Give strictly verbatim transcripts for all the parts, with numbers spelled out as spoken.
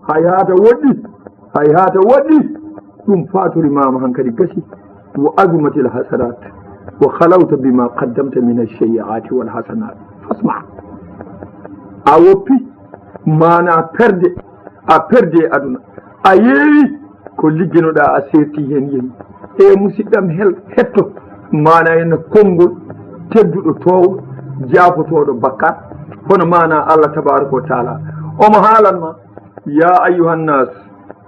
Hayhaata woɗɗi, hayhaata woɗɗi, ɗum fatorimaama hankadi gasi. Wa azumatil hasanat, wa khalawta bima qaddamta min ash-shayyi'ati wal hasanat. Fasma. A woppi, maana perde, a perde e aduna. A yeewi ko ligginoɗaa, a seerti heen yehi. E musidɗam hel, hetto, maana ene konngol tedduɗo toowo, jaafotooɗo bakkat, hono maana Allah tabaraka wa taala. Omo haalan ma, ya ayyuhan nas,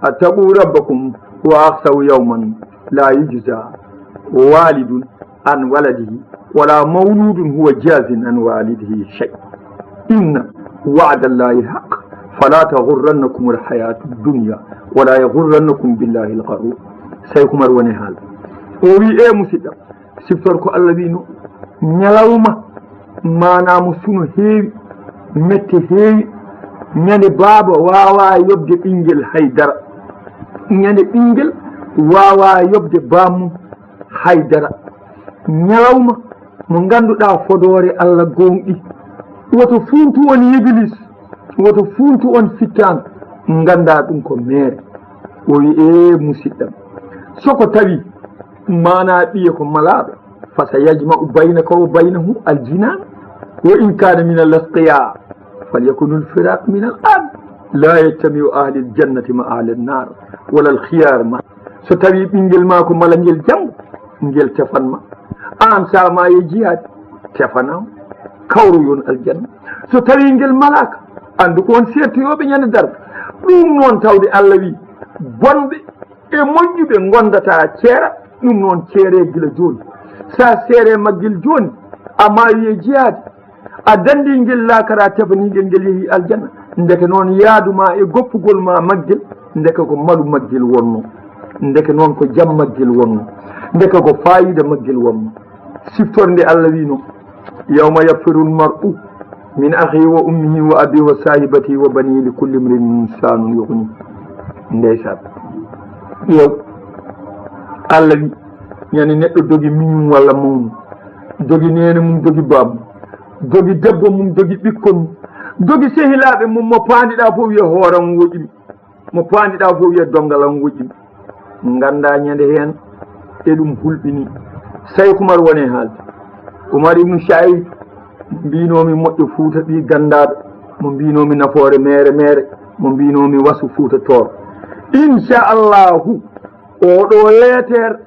اتقوا ربكم واخشوا يوما لا يجزي والد عن ولده ولا مولود هو جاز عن والده شيئا. إن وعد الله حق فلا تغرنكم الحياة الدنيا ولا يغرنكم بالله الغرور. Seeku Umar woni haalde. O wi, e musidɗam, siftor ko Allah wino, ñalawma maanaa mo suno heewi, mette heewi, ñande baaba waawaa yoɓde ɓinngel hay dara, ñande ɓinngel waawaa yoɓde bammum hay dara, ñalawma mo ngannduɗaa fodoore Allah gooŋɗi. Woto fuuntu on Iblis, woto fuuntu on fittaandu, nganndaa ɗum ko meere. O wi, e musidɗam, so ko tawi maanaa ɓiye ko malaaɗo, فسيجمع بينك وبينه الجنان وإن كان من الأشقياء فليكن الفراق من الآن لا يجتمع أهل الجنة مع أهل النار ولا الخيار مع. So tawi ɓinngel maa ko malangel janngo, ngel tefan ma. Aan sa ma e jihaad, tefanam, kawroyon aljanna. So tawi ngel malaaka, anndu ko on seertoyooɓe ñande darnga. Ɗum noon tawde Allah wi, bonɓe e moƴƴuɓe ngondataa ceera, ɗum noon ceere gila jooni. Sa seere maggel jooni, a maayi e jihaadi, a danndi ngel laakara tefaniingel ngel yehi aljanna. Ndeke noon yaadu ma e goppugol ma maggel, ndeke ko malu maggel wonno. Ndeke noon ko jam maggel wonno. Ndeke ko faayiida maggel wonno. Siftor nde Allah wino, يوم يفر المرء من أخيه وأمه وأبيه وصاحبته وبنيه لكل امرئ منهم شأن يغنيه. Ndeysaan. Ƴeew, Allah wi, ñande neɗɗo dogi miñum walla mawnu, dogi neene mum, dogi baabum, dogi debbo mum, dogi ɓikkon mum, dogi sehilaaɓe mum, mo paandiɗaa fof wiya hooram woƴƴi. Mo paandiɗaa fof wiya donngal am woƴƴi. Nganndaa ñande heen e ɗum hulɓini. Seeku Umar woni haalde. Umar ibnu Said, mbinoomi moƴƴo Fuuta ɓii ganndaaɗo, mo mbinoomi nafoore meere meere, mo mbinoomi wasu Fuuta Tooro. Inchallahu, oɗo leeter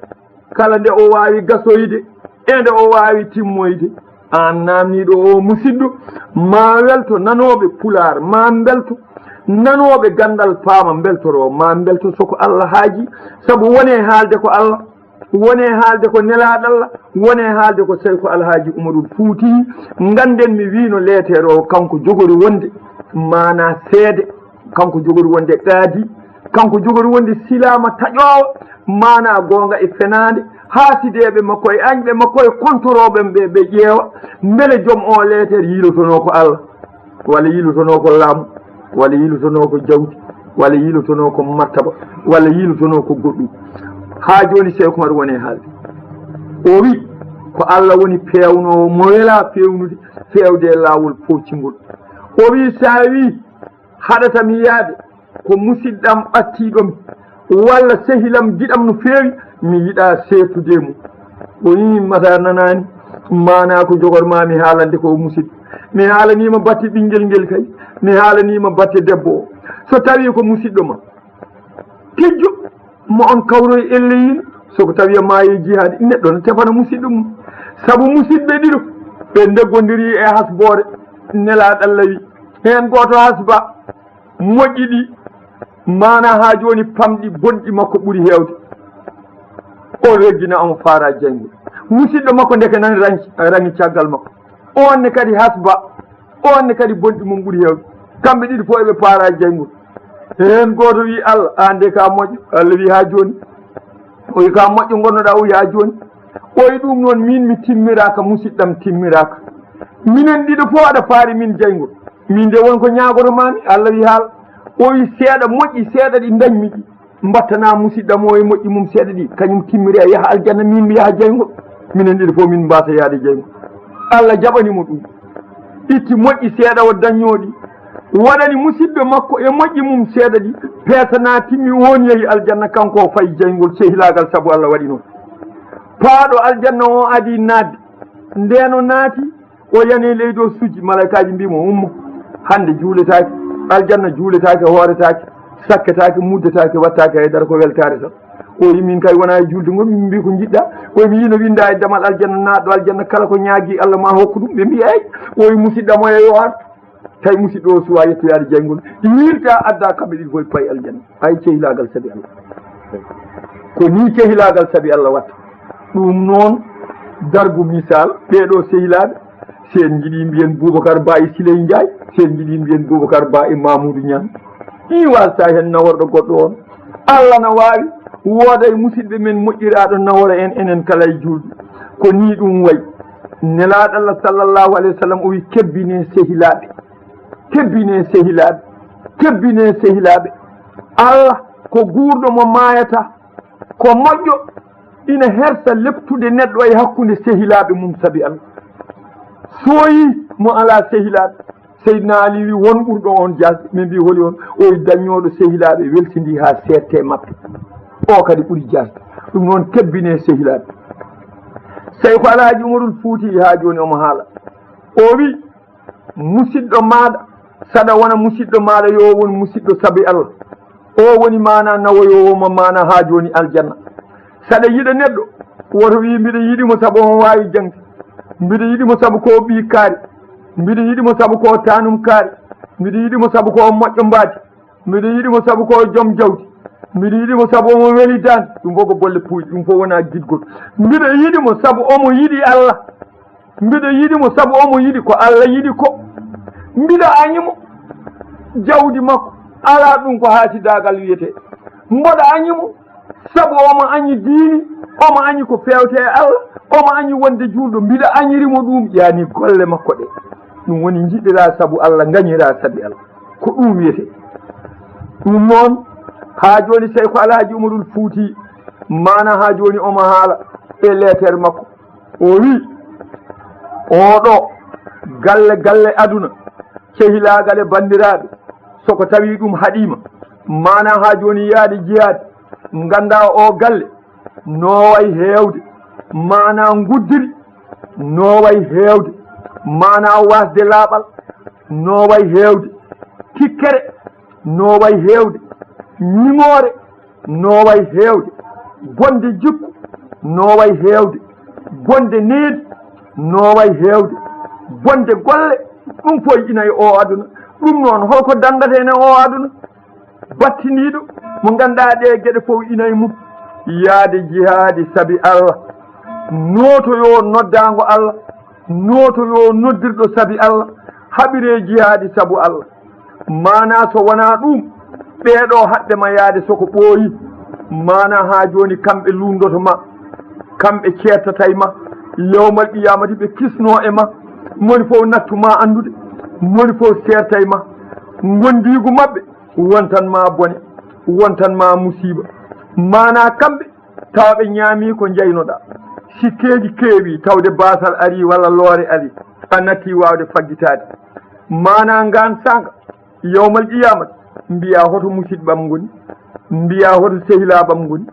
kala nde o waawi gasoyde e nde o waawi timmoyde. Aan naamniiɗo o musidɗo, ma welto nanooɓe Pulaar, ma mbelto nanooɓe ganndal paama mbeltoroo, ma mbelto so ko Allah haaji, sabu wone haalde ko Allah, wone haalde ko nelaaɗo Allah, wone haalde ko Seyku Alhaaji Umarul Fuuti. Ngannden mi wiino leeteer o kanko jogori wonde maanaa seede. Kanko jogori wonde qaadi, kanko jogori wonde silaama taƴoowo, maanaa goonga e fenaande, haasideeɓe makko e añɓe makko e kontorooɓe ɓe, ɓe ƴeewa, mbele joom oo leeter yiilotonoo ko Allah, walla yiilotonoo ko laamu, walla yiilotonoo ko jawdi, walla yiilotonoo ko martaba, walla yiilotonoo ko goɗɗum. Haa jooni Seeku Umar woni e haalde. O wi, ko Allah woni peewnoowo mo welaa feewnude, feewde e laawol poocingol. O wi, so a wi, haɗata mi yaade ko musidɗam ɓattiiɗo mi, walla sehilam giɗam no feewi, mi yiɗaa seetude e mum. O yii Masaar nanaani maanaa ko jogor maa mi haalande ko o musidɗo. Mi haalaniima batte ɓinngel ngel kay, mi haalaniima batte debbo o. So tawii ko musidɗo ma, tijjo mo on kawroy elleyiino, so ko tawii a maayi e jihaadi, neɗɗo no tefana musidɗo mum. Sabu musidɓe ɗiɗo, ɓe ndeggondiri e hasboore, nelaaɗo Allah wi, heen gooto hasba, moƴƴi ɗi, maanaa haa jooni pamɗi, bonɗi makko ɓuri heewde. O reggina omo faara jayngol. Musidɗo makko ndeke nani ranki, rangi caggal makko. Oon ne kadi hasba, oon ne kadi bonɗi mum ɓuri heewde. Kamɓe ɗiɗi fof eɓe paara jayngol. Heen gooto wi, "Allah, aan de ka moƴƴo." Allah wi, "Haa jooni?" O wi, "Ka moƴƴo ngonnoɗaa?" O wi, "Haa jooni." O wi, "Ɗum noon, miin mi timmiraaka, musidɗam timmiraaka. Minen ɗiɗo fof aɗa paari min jayngol. Min de won ko ñaagoto maami." Allah wi, "Haal." O wi, "Seeɗa moƴƴi, seeɗa ɗi ndañmi ɗi. Mbattanaa musidɗam o e moƴƴi mum seeɗa ɗi, kañum timmira yaha aljanna, miin mi yaha jayngol. Minen ɗiɗo fof min mbaasa yahde jayngol." Allah jaɓani mo ɗum. Itti moƴƴi seeɗa o dañnoo ɗi, waɗani musidɓe makko e moƴƴi mum seeɗa ɗi, peesanaa timmi, oon yehi aljanna, kanko o fayi jeyngol sehilaagal, sabu Allah waɗi noon. Paaɗo aljanna o adii naatde, ndeen o naati, o yani e leydi o sujji, malaykaaji mbii mo, "Ummo, hannde juuletaake, aljanna juuletaake, hooretaake, sakketaake, muddetaake, wattaake hay dara, ko weltaare tan." O wi, "Min kay wonaa e juulde ngon, min mbii ko njiɗɗaa." O wi, "Mi yino winndaa e damal aljanna, naatɗo aljanna kala ko ñaagii Allah ma hokku ɗum." Ɓe mbii, "Eey." O wi, "Musidɗam o yo artu." Tawi musidɗo o suwaa yettoyaade jeyngol, wirta adda kamɓe ɗiɗi fof e payi aljanna. Hay cehilaagal sabi Allah. Ko nii cehilaagal sabi Allah watta. Ɗum noon, dargu misal, ɓee ɗoo sehilaaɓe, si en njiɗi mbiyen Boubacar Ba e Siley Ndiaye, si en njiɗi mbiyen Boubacar Ba e Mamoudou Niang. Ɗii waasa heen naworɗo goɗɗo on. Allah na waawi wooda e musidɓe men moƴƴiraaɗo nawora en, enen kala e juulɓe. Ko nii ɗum wayi. Nelaaɗo Allah sallallahu alayhi wa sallam o wi, "Kebbinee sehilaaɓe, kebbinee sehilaaɓe, kebbinee sehilaaɓe." Allah ko guurɗo mo maayataa, ko moƴƴo ina hersa leptude neɗɗo e hakkunde sehilaaɓe mum, sabi Allah. So yii mo alaa sehilaaɓe, Seydina Ali wi, "Won ɓurɗo on jaasde?" Ɓe mbi, "Holi on?" O wi, "Daññooɗo sehilaaɓe, welsindii haa seedte e maɓɓe." O kadi ɓuri jaasde. Ɗum noon, kebbinee sehilaaɓe. Seyku Alhaji Umarul Fuuti haa jooni omo haala. O wi, "Musidɗo maaɗa, saɗa wona musidɗo maaɗa, yo o won musidɗo sabi Allah." O woni maana nawoyoowo mo maana haa jooni aljanna. Saɗa yiɗa neɗɗo, woto wii, "Mbiɗa yiɗi mo sabu omo waawi jaŋde. Mbiɗa yiɗi mo sabu ko o ɓii kaari. Mbiɗa yiɗi mo sabu ko o taanum kaari. Mbiɗa yiɗi mo sabu ko o moƴƴo mbaadi. Mbiɗa yiɗi mo sabu ko o jom jawdi. Mbiɗa yiɗi mo sabu omo weli daande." Ɗum fof ko bolle puuyɗe, ɗum fof wonaa giɗgol. "Mbiɗa yiɗi mo sabu omo yiɗi Allah. Mbiɗa yiɗi mo sabu omo yiɗi ko Allah yiɗi ko. Mbiɗa añi mo." Jawdi makko alaa ɗum ko haasidaagal wiyetee. Mboɗa añi mo sabu omo añi diini, omo añi ko feewte e Allah, omo añi wonde juulɗo. Mbiɗa añiri mo ɗum, yaani golle makko ɗe. Ɗum woni njiɗiraa sabu Allah, ngañiraa sabi Allah. Ko ɗum wiyetee. Ɗum noon, haa jooni Seyku Alhaji Umarul Fuuti, maana haa jooni omo haala e leeter makko. O wi, "Oɗo galle, galle aduna, cehilaagal e banndiraaɓe, so ko tawi ɗum haɗiima, maana haa jooni yaade jihaad, nganndaa o galle no way heewde, maana nguddiri no way heewde, maana waasde laaɓal no way heewde, tikkere no way heewde, ñiŋoore no way heewde, bonde jikku no way heewde, bonde needi no way heewde, bonde golle, ɗum fof ina e o aduna." Ɗum noon, holko danndata en e o aduna? Battiniiɗo mo ngannduɗaa ɗee geɗe fof ina e mum. Yaade jihaadi sabi Allah, nootoyoo noddaango Allah, nootoyoo noddirɗo sabi Allah, haɓiree jihaadi sabu Allah. Maanaa so wonaa ɗum, ɓee ɗoo haɗde ma yaade so ko ɓooyi, maanaa haa jooni kamɓe luundoto ma, kamɓe ceertata e ma, yawmal qiyaamati ɓe kisnoo e ma, moni fof nattu ma anndude, moni fof seerta e ma, ngondiigu maɓɓe wontan ma bone, wontan ma musiiba. Maanaa kamɓe tawa ɓe ñaami ko njeynoɗaa. Sikkeeji keewi, tawde baasal arii walla loore arii, a nattii waawde faggitaade. Maanaa ngaan saanga, yawmal qiyaamati, mbiyaa hoto musiɗɓam ngoni, mbiyaa hoto sehilaaɓam ngoni,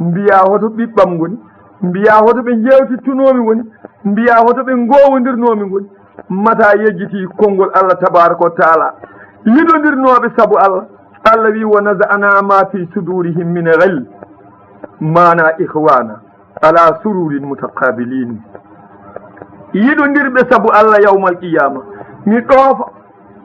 mbiyaa hoto ɓiɓɓam ngoni, mbiyaa hoto ɓe njeewtittunoomi ngoni, mbiyaa hoto ɓe ngoowondirnoomi ngoni. Mata yejjitii konngol Allah tabaaraka wa taala, yiɗondirnooɓe sabu Allah. Allah wi, "Wa naza'na ma fi sudurihim min ghil, maana ikhwana, ala sururin mutaqabilin." Yiɗondirɓe sabu Allah yawmal qiyaama, mi ɗoofa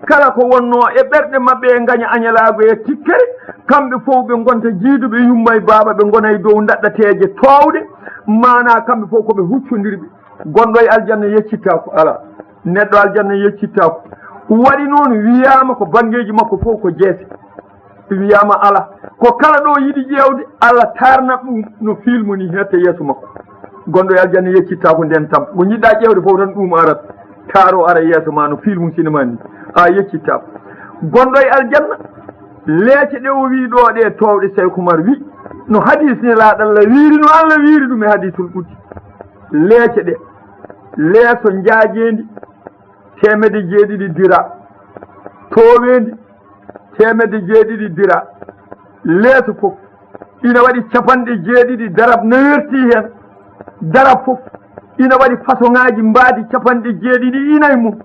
kala ko wonnoo e ɓerɗe maɓɓe e ngaña añalaago e tikkere, kamɓe fof ɓe ngonta jiiduɓe yumma e baaba, ɓe ngona e dow ndaɗɗateeje toowɗe, maanaa kamɓe fof ko ɓe huccondirɓe. Gonɗo e aljanna yeccittaako, alaa. Neɗɗo aljanna yeccittaako. Waɗi noon wiyaama ko banngeeji makko fof ko jeese. Wiyaama alaa. Ko kala ɗo yiɗi ƴeewde, Allah taarna ɗum no filmu ni hette yeeso makko. Gonɗo e aljanna yeccittaako ndeen tam. Ko njiɗɗaa ƴeewde fof tan ɗum arat. Taaro ara yeeso ma no filmu sinema ni. A yeccittaako. Gonɗo e aljanna, leece ɗe o wii ɗo ɗe toowɗe Seyku Umar wii, no hadiis Nelaaɗo Allah wiiri, no Allah wiiri ɗum e hadiisul qudsi. Leece ɗe, leeso njaajeendi teemedde jeeɗiɗi dira. tooweendi teemedde jeeɗiɗi dira. Leeso fof ina waɗi capanɗe jeeɗiɗi darab, no werti heen. Darab fof ina waɗi fasoŋaaji mbaadi capanɗe jeeɗiɗi ina e mum.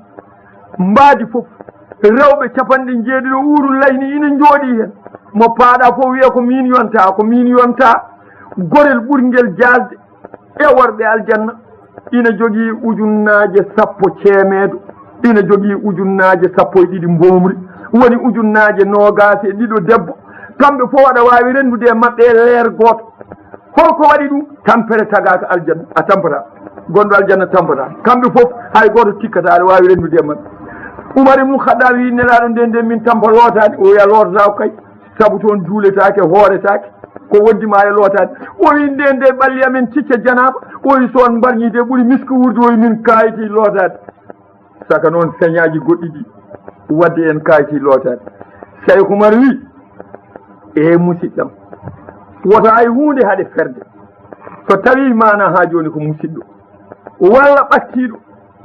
Mbaadi fof, rewɓe capanɗe jeeɗiɗo uuru layni ina njooɗii heen. Mo paaɗa fof wiya ko miin yonta, ko miin yonta. Gorel ɓurngel jaasde e worɓe aljanna ina jogii ujunnaaje sappo ceemeedo, ina jogii ujunnaaje sappo e ɗiɗi mboomri, woni ujunnaaje noogaas e ɗiɗo debbo. Kamɓe fof aɗa waawi renndude e maɓɓe e leer gooto. Hol ko waɗi ɗum? Tampere tagaaka aljanna, a tampataa. Gonɗo aljanna tampataa. Kamɓe fof, hay gooto tikkataa aɗa waawi renndude e maɓɓe. Umar ibnu Khattaab wi Nelaaɗo, "Nden, nden min tampa lootaade?" O wiya, "Lootataa ko kay. Sabu toon juuletaake, hooretaake, ko woddi ma e lootaade." O wi, "Nde nde ɓalli amen cicca janaaba." O wi, "So on mbarñi de ɓuri miski wuurde." O wi, "Min kayti lootaade." Saka noon feñaaji goɗɗi ɗi wadde en kayti lootaade. Sayku Umar wi, "E musidɗam, wota hay huunde haɗe ferde. So tawi maana haa jooni ko musidɗo walla ɓattiiɗo,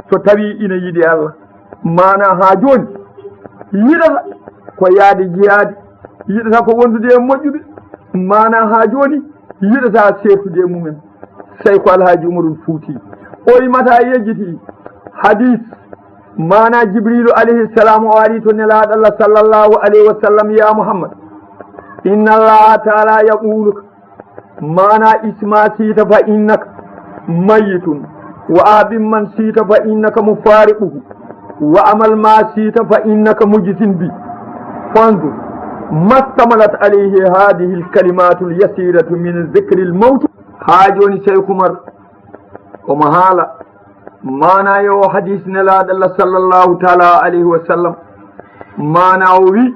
so tawi ina yiɗi Allah, maana haa jooni yiɗata ko yaade jihaadi, yiɗata ko wondude e moƴƴuɓe, maana haa jooni yiɗata seertude e mumen." Seyku Alhaaji Umarul Fuuti o imata yejjiti hadis, maana Jibriilu alayhi salam o ari to Nelaaɗo Allah sallallahu alayhi wa sallam, "Ya Muhammad, inna Allaha taala yaquluka, maana isma siita fa innaka mayitun, wa abin man siita fa innaka mufariquhu, wa amal ma siita fa innaka mujzin bi. Fanzur mastamalat alayhi hadihi alkalimatu alyasiratu min zikri almawti." Haa jooni Seyku Umar omo haala maana e o hadis Nelaaɗo Allah sallallahu taala alayhi wa sallam. Maana o wi,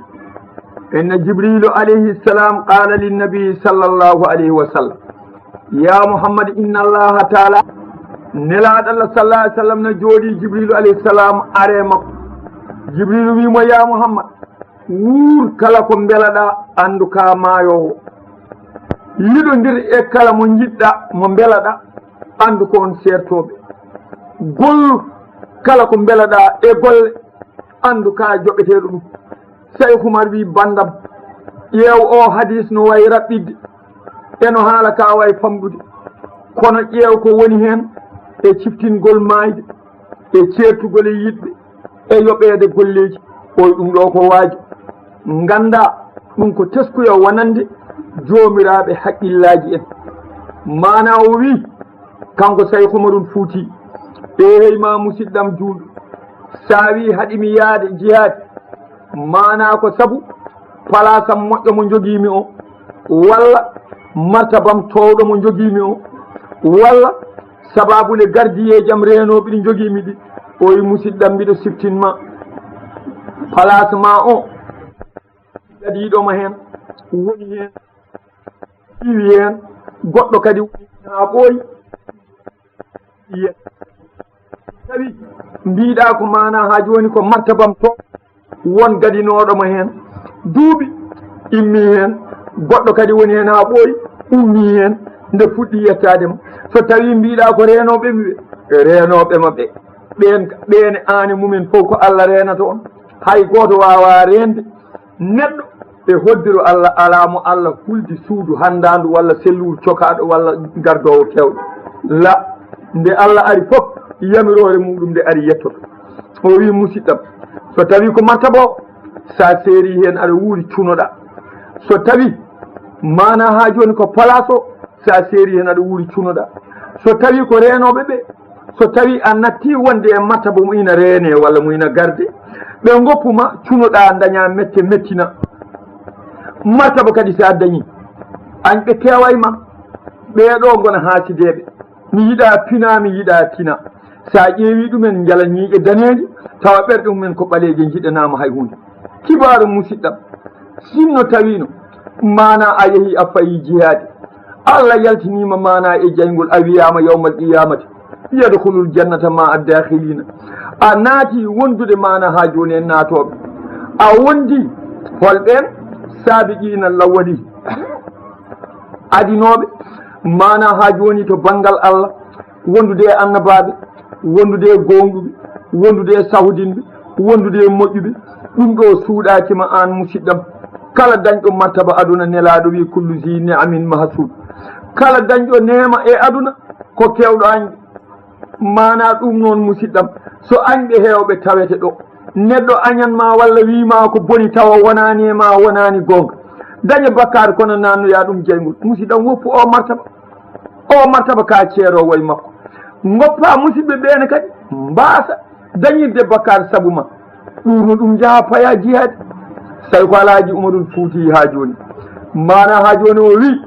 inna Jibrilu alayhi salam qala linnabi sallallahu alayhi wa sallam, "Ya Muhammad, inna Allaha taala," Nelaaɗo Allah sallallahu alayhi wa sallam no jooɗi, Jibrilu alayhi salam are makko. Jibrilu wi mo, "Ya Muhammad, wuur kala ko mbelaɗa, anndu ka maayoowo. Yiɗondir e kala mo njiɗɗa, mo mbelaɗa, anndu ko on seertooɓe. Gollu kala ko mbelaɗa e golle, anndu ka joɓeteeɗo ɗum." Seyku Umar wi, "Banndam, ƴeew o hadis no wayi raɓɓiɗde, e no haala ka wayi famɗude, kono ƴeew ko woni heen e ciftingol maayde, e ceertugol e yiɗɓe, e yoɓeede golleeji." O wi, "Ɗum ɗo ko waaji. Ngannda ɗum ko teskuya wonande joomiraaɓe haqqillaaji en." Maana o wi, kanko Seyku Umarul Fuuti, "Eehey ma musidɗam juulɗo, sa wi haɗimi yaade jihaadi, maana ko sabu palaasam moƴƴo mo njogiimi o, walla martabam toowɗo mo njogiimi o, walla sababu nde gardiyeeji am reenooɓe ɗi njogiimi ɗi?" O wi, "Musidɗam, mbiɗo siftin ma palaas ma o, gadiiɗo ma heen, woni heen, iwi heen, goɗɗo kadi woni heen haa ɓooyi. Tawi mbiɗa ko maana haa jooni ko martabam to, won gadinooɗo ma heen, duuɓi immi heen, goɗɗo kadi woni heen haa ɓooyi, ummi heen, nde fuɗɗi yettaade ma. So tawi mbiɗa ko reenooɓe mi ɓe, reenooɓe ma ɓe, ɓeen, ɓeen aane mumen fof ko Allah reenata on. Hay gooto waawaa reende neɗɗo e hoddiro Allah, alaa mo Allah huldi suudu hanndaandu walla selluuru cokaaɗo walla gardoowo keewɗo. La, nde Allah ari fof, yamiroore muɗum nde ari yettoto." O wi, "Musidɗam, so tawi ko martaba o, sa seeri heen aɗa wuuri cunoɗa. So tawi maana haa jooni ko palaas o, sa seeri heen aɗa wuuri cunoɗa. So tawi ko reenooɓe ɓe, so tawi a natti wonde e martaba mo ina reene walla mo ina garde, ɓe ngoppu ma, cunoɗa, daña mette, mettina. Martaba kadi sa dañi, an ɓe keeway ma. Ɓeeɗo ngona haasideeɓe. Mi yiɗa pina, mi yiɗa tina. Sa ƴeewi ɗumen, njala ñiiƴe daneeje, tawa ɓerɗe mumen ko ɓaleeje, njiɗanaama hay huunde." Kibaaru musidɗam, sinno tawino maana a yehi a fayi jihaadi, Allah yaltiniima maana e jayngol, a wiyaama yawmal qiyamati, "Yadkhulul jannata ma ad-dakhilina." A naati wondude maana haa jooni e naatooɓe. A wondi hol ɓeen? Saabiqiina lawwali. Adinooɓe maana haa jooni to banngal Allah, wondude e annabaaɓe, wondude e goonguɓe, wondude e sahudinɓe, wondude e moƴƴuɓe, Ɗum ɗo suuɗaaki ma aan, musiɗɗam. Kala dañɗo martaba aduna, Nelaaɗo wi: "Kullu zi ni'amin mahsud." Kala dañɗo neema e aduna, ko keewɗo añɓe. Maanaa ɗum noon, musiɗɗam, so añɓe heewɓe tawete ɗo, neɗɗo añan ma walla wii ma ko boni, tawa wonaani e ma, wonaani goonga. Daña bakkaar, kono naannoyaa ɗum jeyngol. Musiɗɗam, woppu o martaba. O martaba ka ceeroowo e makko. Ngoppa musiɓɓe ɓeene kadi mbaasa dañirde bakkaar sabu ma. Ɗuurnu ɗum, njaha paya jihaadi. Sayko Alaaji Umarul Fuuti haa jooni. Maanaa haa jooni o wi,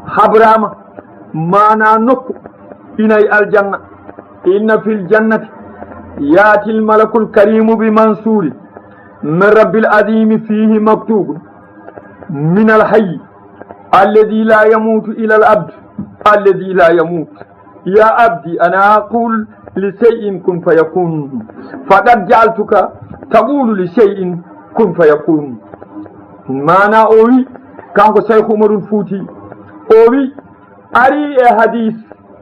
habraama maanaa nokku ina e aljanna. Inna fil jannati yaatil malakul karimu bi mansuuri min rabbil adimi fiihi maktubun min al hayyi alladi la yamutu ila al abd alladi la yamut. Ya abdi, ana aqul li shay'in kun fayakun. Faqad ja'altuka taqulu li shay'in kun fayakun. Maanaa o wi, kanko Sayku Umarul Fuuti, o wi, ari e hadis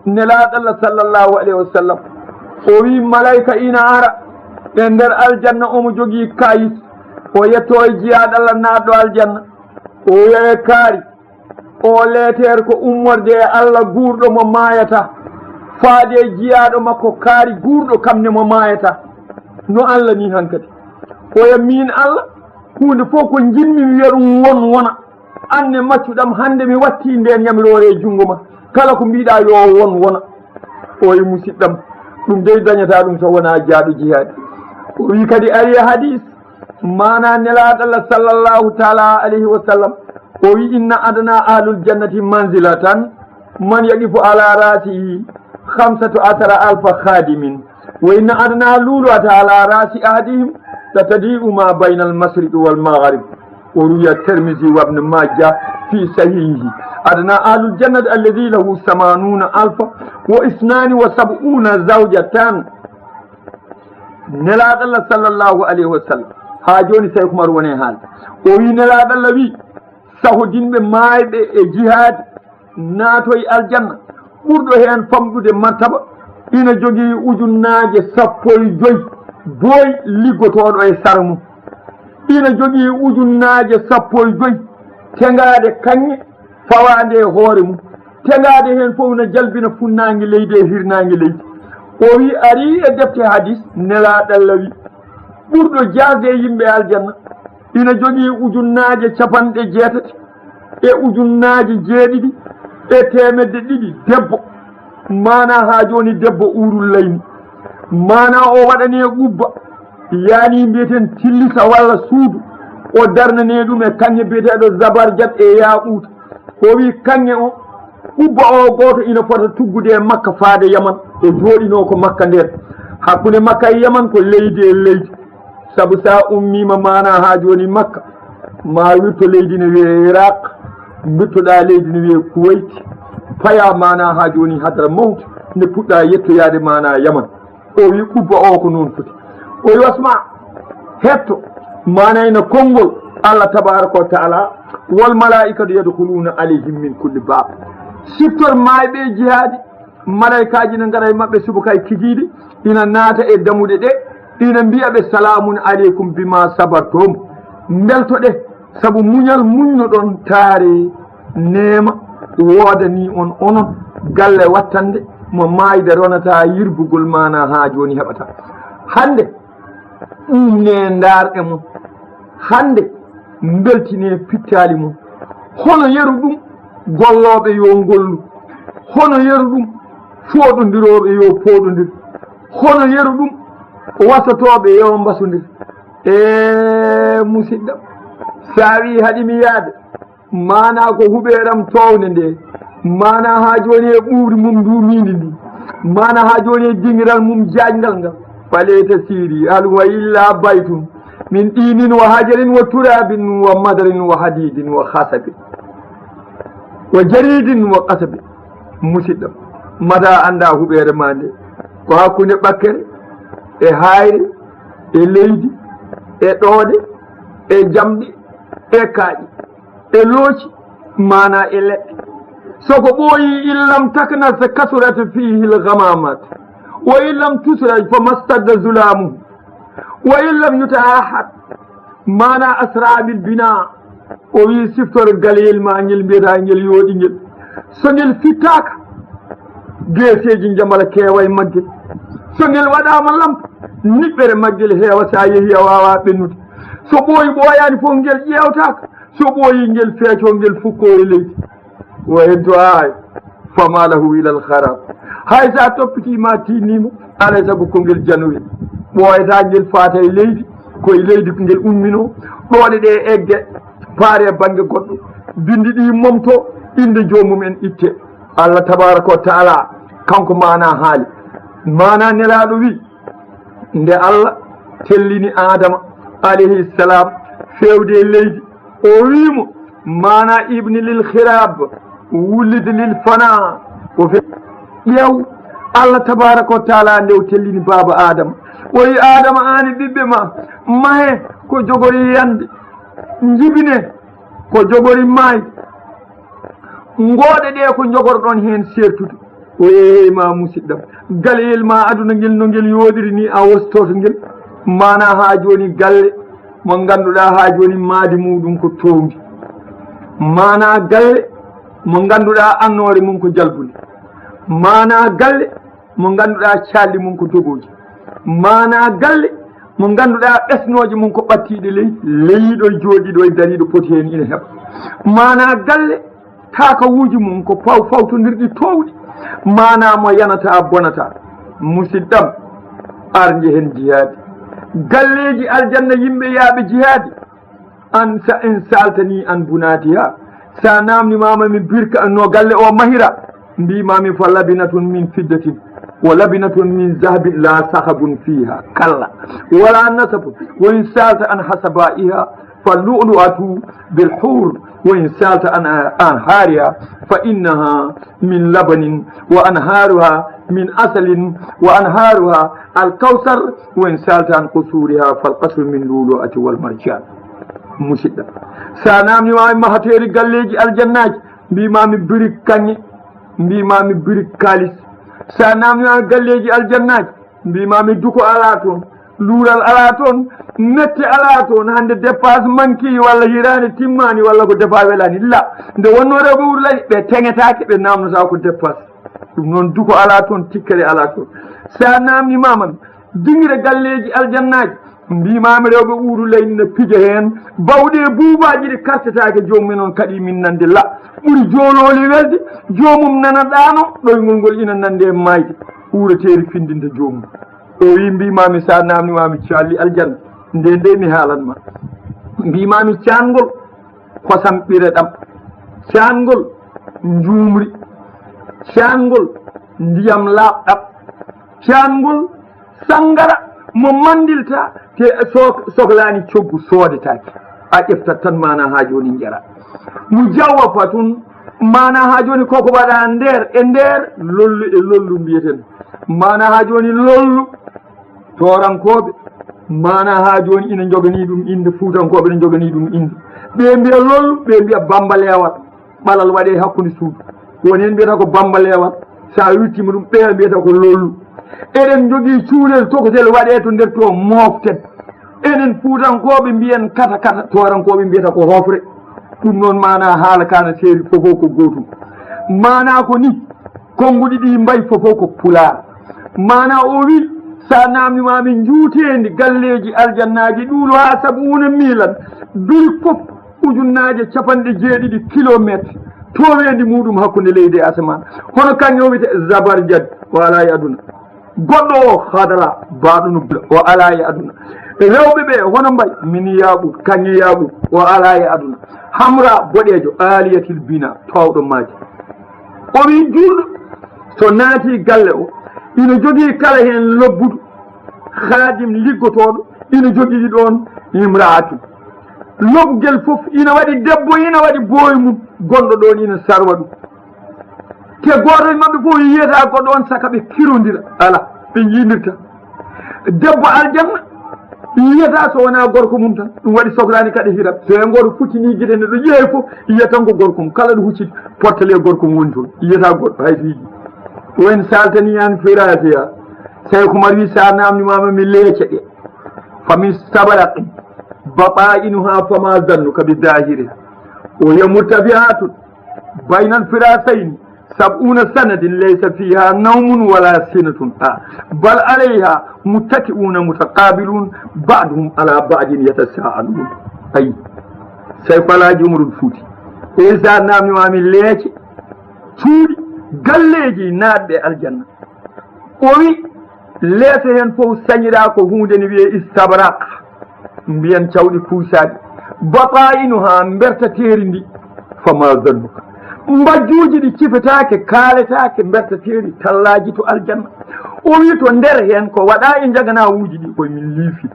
Nelaaɗo Allah sallallahu alayhi wa sallam, o wi, malayka ina ara e nder aljanna, omo jogii kayit, o yetto e jiyaaɗo Allah naatɗo aljanna, o wiya e kaari, o leeteer ko ummorde e Allah guurɗo mo maayata, faade e jiyaaɗo makko kaari guurɗo kam ne mo maayata. No Allah ni hankadi. Oya miin Allah, huunde fof ko njiɗmi mi wiya ɗum won wona. An ne maccuɗam, hannde mi watti ndeen yamiroore e junngo ma. Kala ko mbiɗa yo won wona. O wi, musiɗɗam, ɗum dey dañata ɗum so wonaa jaaɗo jihaadi. O wi kadi, ari e hadis, maanaa Nelaaɗo Allah sallallahu taala alayhi wa sallam, o wi, inna adna ahlul jannati manzilatan man yaqifu ala rasihi khamsatu asara alfa khadimin, wa inna adna luluata ala rasi ahadihim la tadiu ma bayna al mashriqi wal maghrib. O ruwiya Tirmisi wa Ibn Majah fi sahihihi. Adna ahlul jannati alladhi lahu samanuna alfa wa isnani wa sab'una zawjatan. Nelaaɗo Allah sallallahu alayhi wa sallam, haa jooni Sayku Umar woni e haalde. O wi, Nelaaɗo Allah wi, sahodinɓe maayɓe e jihaadi naatoy aljanna, ɓurɗo heen famɗude martaba, ina jogii ujunnaaje sappo e joy booy liggotooɗo e sara mum. Ina jogii ujunnaaje sappo e joy teŋaaɗe kaŋŋe fawaande e hoore mum. Teŋaaɗe heen fof na jalbina funnaange leydi e hirnaange leydi. O wi, ari e defte hadis, Nelaaɗo Allah wi, ɓurɗo jaasde e yimɓe aljanna, ina jogii ujunnaaje capanɗe jeetati e ujunnaaji jeeɗiɗi e teemedde ɗiɗi debbo. Maanaa haa jooni debbo uurul layni. Maanaa o waɗanee qubba, yaani mbiyeten tillisa walla suudu. O darnanee ɗum e kaŋŋe biyeteeɗo zabarjat e yaaquuta. O wi kaŋŋe o, qubba o gooto ina fota tuggude e Makka faade Yaman. O jooɗinoo ko Makka ndeen. Hakkunde Makka e Yaman ko leydi e leydi. Sabu sa ummiima maanaa haa jooni Makka, ma wirto leydi ne wiyee Iraq, mbittoɗaa leydi ne wiyee Kuwait, payaa maanaa haa jooni Hadara Mawt, nde puɗɗaa yettoyaade maanaa Yaman. O wi qubba o ko noon foti. O wi wasma, hetto, maanaa ina konngol Allah tabaraka wa taala, wal malaikatu yadkhuluna alayhim min kulli bab. Siftor maayɓe jihaadi, malaykaaji ne ngara e maɓɓe subaka e kikiiɗe, ina naata e damuɗe ɗe, ina mbiya ɓe, "Salaamun aleykum bima sabartum." Mbeltoɗe, sabu muñal muñnoɗon taare neema woodanii on, onon galle wattande mo maayde ronata yirbugol maanaa haa jooni heɓata. Hannde, ɗum ne ndaarɗe mo. Hannde, mbeltine pittaali mum. Hono yeru ɗum, gollooɓe yo ngollu. Hono yeru ɗum, fooɗondirooɓe yo pooɗondir. Hono yeru ɗum, wasotooɓe yo mbasondir. E musidɗo, sa wi haɗi mi yaade, maanaa ko huɓeeram toownde nde, maanaa haa jooni e ɓuuɓri mum nduumiindi ndi, maanaa haa jooni e dingiral mum jaajngal ngal. Falayta siiri hal huwa illa baytun min ɗiinin wa hajarin wa turaabin wa madarin wa hadiidin wa hasabin wa jariidin wa qasabin. Musidɗo, mata annda huɓeere ma nde ko hakkunde ɓakkere e haayre e leydi e ɗooɗe e jamɗe e kaaƴe e looci, maanaa e leɗɗe. So ko ɓooyi, in lam taknas kasurat fiihi l-ghamamat, wa in lam tusraj fa mastadda zulaamuhu, wa in lam yutaahad Mana asra bil bina, o wi siftor galeyel ma ngel mbiyata ngel yooɗi ngel. So ngel fittaaka, geeseeji njamala keewa e maggel. So ngel waɗaama lampa, niɓɓere maggel heewa, so a yehi a waawa ɓennude. So ɓooyi ɓooyaani fof ngel ƴeewtaaka, so ɓooyi ngel feeco ngel fukko e leydi. Wa in tu'a'i fama lahu ila al kharab. Hay sa toppiti ma tinni mo, alay sago ko ngel janoyi. Ɓooyata ngel faata e leydi, ko e leydi ko ngel ummino. Ɗooɗe ɗe egge, paare bannge goɗɗo. Bindi ɗi momto, innde joomum en itte. Allah tabaraka wa taala, kanko mana haali. Mana nelaaɗo wi, nde Allah tellini Adama alayhi salam fewde e leydi, o wi mo, mana ibni lil khirab, wulid lil fana, o fe-, ƴeew, Allah tabaraka wa taala nde o tellini baaba Adama, o wi Adama, an e ɓiɓɓe ma, mahe ko jogori yande, njibine ko jogori maayde. Ngooɗe ɗe ko njogorɗon heen seertude. O yehi ma musidɗam. Galeyel ma aduna ngel no ngel yooɗiri ni a wostoto ngel. Mana haa jooni galle mo ngannduɗaa haa jooni maadi muɗum ko toowndi. Mana galle mo ngannduɗaa annoore mum ko jalbunde. Mana galle mo ngannduɗaa calli mum ko dogooji. Mana galle mo ngannduɗaa ɓesnooje mum ko ɓattiiɗe ley, leyiɗo e jooɗiiɗo e dariiɗo poti heen ina heɓa. Mana galle takawuuji mum ko paw fawtondirɗi toowɗi. Mana mo yanata bonata. Musidɗam, ar njehen jihaadi. Galleeji aljanna yimɓe yaaɓe jihaadi. An sa in saaltani an bunaatiha, sa naamnimaama mi birka no galle o mahira, mbimami fa labinatun min fiddatin wa labinatun min zahabin la sahabun fiha kalla wala nasabun. Wa in saalta an hasabaiha fa lu'lu'atu bil hur. Wa in saalta an anhariha fa innaha min labanin wa anharuha min asalin wa anharuha al kawsar. Wa in saalta an qusuriha fal qasru min lu'lu'ati wal marjan. Musidɗo, sa naamnimaami mahateeri galleeji aljannaaji, mbimami birik kaŋŋe, mbimami birik kaalis. Sa naamnimaami galleeji aljannaaji, mbimami duko alaa toon, luural alaa toon, mette alaa toon. Hannde dépasse manki walla hiraande timmaani walla ko defa welaani. La, nde wonno rewɓe urlani, ɓe teŋetaake, ɓe naamnotaa ko dépasse. Ɗum noon, duko alaa toon, tikkere alaa toon. Sa naamnimaama mi, dingire galleeji aljannaaji, mbimami rewɓe uuru leydi ne pija heen, bawɗe e buubaaji ɗi kartetaake joomum en on kadi min nande la. Ɓuri joolooli welde, joomum nana ɗaano, ɗoyngol ngol ina nande e maayde, uureteeri findinta joomum. O wi mbimami sa naamnimaami calli aljanna, nde nde mi haalan ma. Mbimami caangol kosam ɓireɗam, caangol njuumri, caangol ndiyam laaɓɗam, caangol sanngara mo manndilta te so-, soklaani coggu soodetaake. A ƴeftat tan mana haa jooni njara. Mujawwafatun, mana haa jooni koko waɗa nder e nder lollu e lollu mbiyeten. Mana haa jooni lollu toorankooɓe, mana haa jooni ina njoganii ɗum innde, fuutankooɓe ina njoganii ɗum innde. Ɓe mbiya lollu, ɓe mbiya bambaleewal, ɓalal waɗee hakkunde suudu. Woni heen mbiyata ko bambaleewal, so a wittiima ɗum, ɓeya mbiyata ko lollu. Eɗen njogii cuurel tokotel waɗee to nder to mooften. Enen fuutankooɓe mbiyen kata kata, toorankooɓe mbiyata ko hoofre. Ɗum noon mana haala kana seeri fof ko gootum. Mana ko ni, Konnguɗi ɗi mbayi fof ko pulaar. Mana o wi, sa naamnimaami njuuteendi galleeji aljannaaji ɗuulo haa sabuuna miilan, biri fof ujunnaaje capanɗe jeeɗiɗi kilomeetre, tooweendi muɗum hakkunde leydi e asamaan. Hono kaŋŋe o wiyte zabarjad, o alaa e aduna. Goɗɗo o hadra, baaɗo no bula, o alaa e aduna. Rewɓe ɓe hono mbayi, min yaaɓu, kaŋŋe yaaɓu, o alaa e aduna. Hamra boɗeejo, aaliyatil bina, toowɗo maaji. O wi juulɗo so naati galle o, ina jogii kala heen lobbudu, khaadim liggotooɗo, ina jogii ɗoon imraatu. Lobgel fof ina waɗi debbo, ina waɗi booy mum, gonɗo ɗoon ina sarwa ɗum. Te gooto e maɓɓe fof yiyata goɗɗo on saka ɓe kirondira. Ala, ɓe yiindirta. Debbo aljanna yiyata so wonaa gorko mum tan. Ɗum waɗi soklaani kadi hiram. So heen gooto futtini gite neɗɗo ƴeewi fof, yiya tan ko gorko mum. Kala ɗo hucciti portale e gorko mum woni toon. Yiyata goɗɗo hay so yiɗi. Wayno saltani an firasiya. Seyku Umar wi sa naamnimaama mi leece ɗe. Fami sabaraqin. بطائنها فما ظنك بظاهرها وهي مرتفعة بين الفراشين سبعون سنة ليس فيها نوم ولا سنة آه. بل عليها متكئون متقابلون بعضهم على بعض يتساءلون. Ayi, Sayku Alaaji Umarul Fuuti, o wi so a naamnimaami leece, cuuɗi, galleeji naatɓe aljanna. O wi, leeso heen fof sañiraa ko huunde ne wiyee istabraq, mbiyen cawɗi kuusaaɗi. Bataa'inuhaa, mbertateeri ndi, fama zannuka. Mbajjuuji ɗi cifetaake, kaaletaake, mbertateeri, tallaaji to aljanna. O wi to nder heen ko waɗaa e njaganaawuuji ɗi, koye min liifi.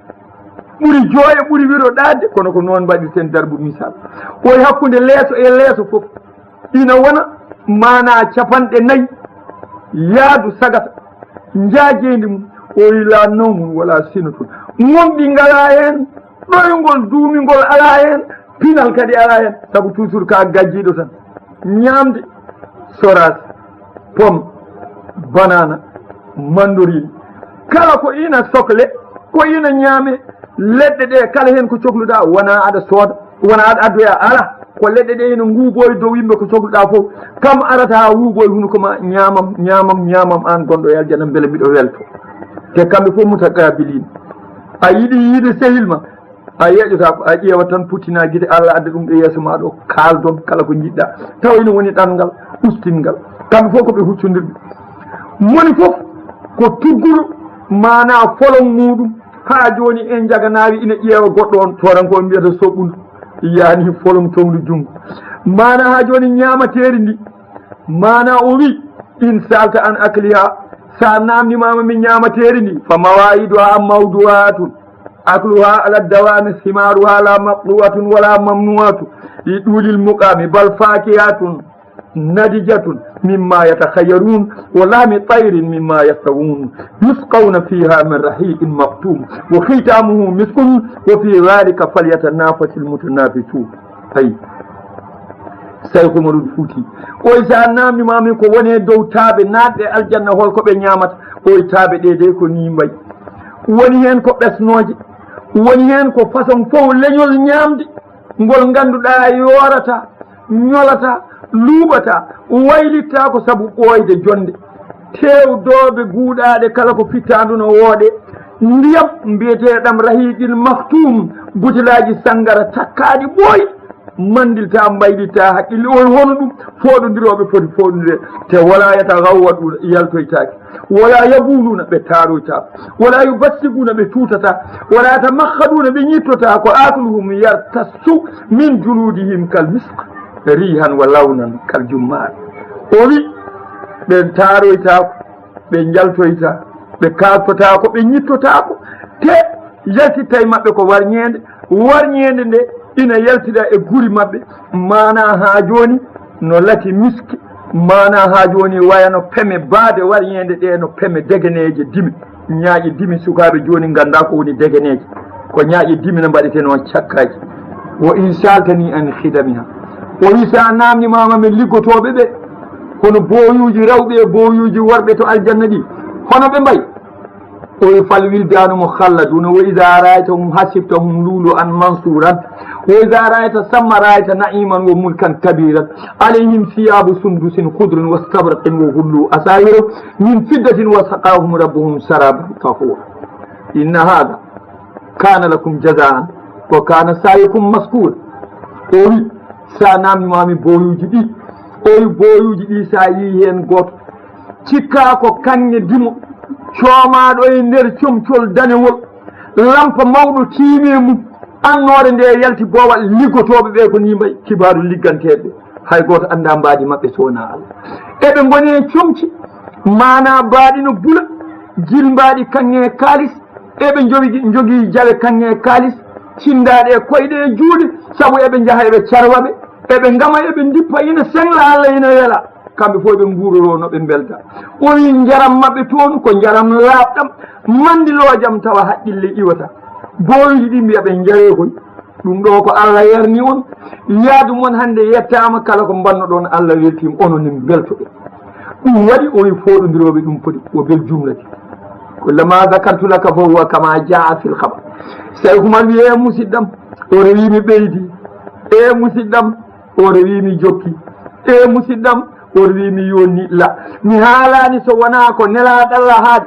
Ɓuri jooɗe, ɓuri wiro ɗaatde, kono ko noon mbaɗirten darbu misal. O wi hakkunde leeso e leeso fof. Ina wona maanaa capanɗe nayi yaadu sagata, njaajeendi mum, o wi laa nawmun wala sinatun. Ŋoŋɗi ngalaa heen, ɗoyngol duumingol alaa heen, pinal kadi alaa heen, sabu toujours ka gajjiiɗo tan. Ñaamde soraas, pom, banana, mandorin, kala ko ina sokle, ko ina ñaame, leɗɗe ɗe kala heen ko cokluɗaa, wona aɗa sooda, wona aɗa addoya, ala, ko leɗɗe ɗe ina nguubo e dow yimɓe, ko cokluɗaa fof, kam arata haa wuubo e hunuko ma, ñaamam, ñaamam, ñaamam, aan gonɗo e aljanna, mbele miɗo welto. Te kamɓe fof mutaqabiliin. A yiɗi yiide sehil ma, a yeƴotaako, a ƴeewat tan, puttinaa gite, Allah adda ɗum ɗo yeeso ma ɗo, kaaldon kala ko njiɗɗaa. Tawa ina woni ɗanngal ustingal. Kamɓe fof ko ɓe huccondirɓe. Moni fof ko tugguɗo, maanaa folon muuɗum. Haa jooni en njaganaari ina ƴeewa goɗɗo on, tooranko on mbiyata soɓɓundu, yaani folon towndu junngo. Maanaa haa jooni ñaamateeri ndi, maanaa o wi, in saalta an akliha, so a naamnimaama mi ñaamateeri ndi, fa mawaiduha mawduatun, akluha ala dawami, simaruha la maqtuatun wala mamnuatu, li ɗulil muqami, bal fakihatun nadijatun mimma yatakhayyarun, wa lahmi tayrin mimma yashtahun, yusqawna fiha min rahiqin maktum, wa khitamuhu miskun, wa fi dhalika falyatanafasil mutanafisun. Ayi, Sayku Umarul Fuuti, o wi so a naamnimaami ko woni e dow taabe naatɓe aljanna, hol ko ɓe ñaamata? O wi taabe ɗe dey ko nii mbayi. Woni heen ko ɓesnooje, woni heen ko façon fof leñol ñaamde, ngol ngannduɗaa yoorata, ñolata, luuɓata, waylitta ko sabu ɓooyde jonnde. Teewdooɓe guuɗaaɗe kala ko fittaandu no wooɗe. Ndiyam mbiyeteeɗam rahiqil maktum, butelaaji sanngara takkaaɗi ɓooyi, manndilta, mbaylitta, haqqille, o wi hono ɗum fooɗondirooɓe foti fooɗondirde. Te wala yataghawwaduuna, yaltoytaake. Wala yabuluuna, ɓe taaroytaako. Wala yubassiguuna, ɓe tuutataa. Wala yatamakhkhaduuna, ɓe ñittotaako. Akluhum yartassu min juludihim kal misk, rihan wa lawnan kal jummaar. O wi, ɓe taaroytaako, ɓe njaltoyta, ɓe kaaktotaako, ɓe ñittotaako. Te yaltitta e maɓɓe ko warñeende. Warñeende nde ina yaltida e guri maɓɓe. Maanaa haa jooni no lati miski, maanaa haa jooni wayano peme baade warñeende ɗe, no peme degeneeje dime, ñaaƴe dime. Sukaaɓe jooni nganndaa ko woni degeneeje, ko ñaaƴe dime no mbaɗeteno cakkaaji. Wo in saaltani an khidamiha. O wi so a naamnimaama men liggotooɓe ɓe, hono booyuuji rewɓe e booyuuji worɓe to aljanna ɗi, hono ɓe mbayi? O wi fal wildaanu mukhalladuuna, wa iza ra'aytahum hasibtahum lu'lu'an mansuuran, wa iza ra'ayta samma ra'ayta na'iman wa mulkan kabiiran, alayhim siyaabu sundusin khudrun wa istabraqin wa hullu asaawira min fiddatin wa saqaahum rabbuhum sharaban tahuura. Inna haadha kaana lakum jazaan wa kaana sa'yukum mashkuura. O wi so a naamnimaami booyuuji ɗi, o wi booyuuji ɗi so a yii heen gooto, cikkaa ko kaŋŋe dimo coomaaɗo e nder comcol danewol, lampa mawɗo tiimi e mum, annoore nde yalti boowal, liggotooɓe ɓe ko nii mbayi, kibaaru ligganteeɓe, hay gooto anndaa mbaadi maɓɓe so wonaa Allah. Eɓe ngoni e comci, maanaa mbaadi no bula, jilmbaaɗi kaŋŋe kaalis, eɓe njogi, njogii jawe kaŋŋe kaalis, cinndaaɗe e koyɗe e juuɗe, sabu eɓe njaha eɓe carwa ɓe, eɓe ngama eɓe ndippa, ina seŋla Allah ina wela. Kamɓe fof ɓe nguuroroo no ɓe mbelda. O wi njaram maɓɓe toon ko njaram laaɓɗam, manndiloojam tawa haqqille iwata. Booyuuji ɗi mbiya ɓe njaree koy. Ɗum ɗo ko Allah yarni on. Yaadu mon hannde yettaama, kala ko mbannoɗon Allah weltiima, onon ne mbeltoɗen. Ɗum waɗi o wi fooɗondirooɓe ɗum poti wo bel jumlati. Kullama zakartu laka fa huwa kama jaa fil khabar. Sayku Umar wi e musiɗɗam, Oto wi mi ɓeydi. E musidɗam, oto wi mi jokki. E musidɗam, oto wi mi yonni. La, mi haalani so wona ko nelaɗo Allah haali.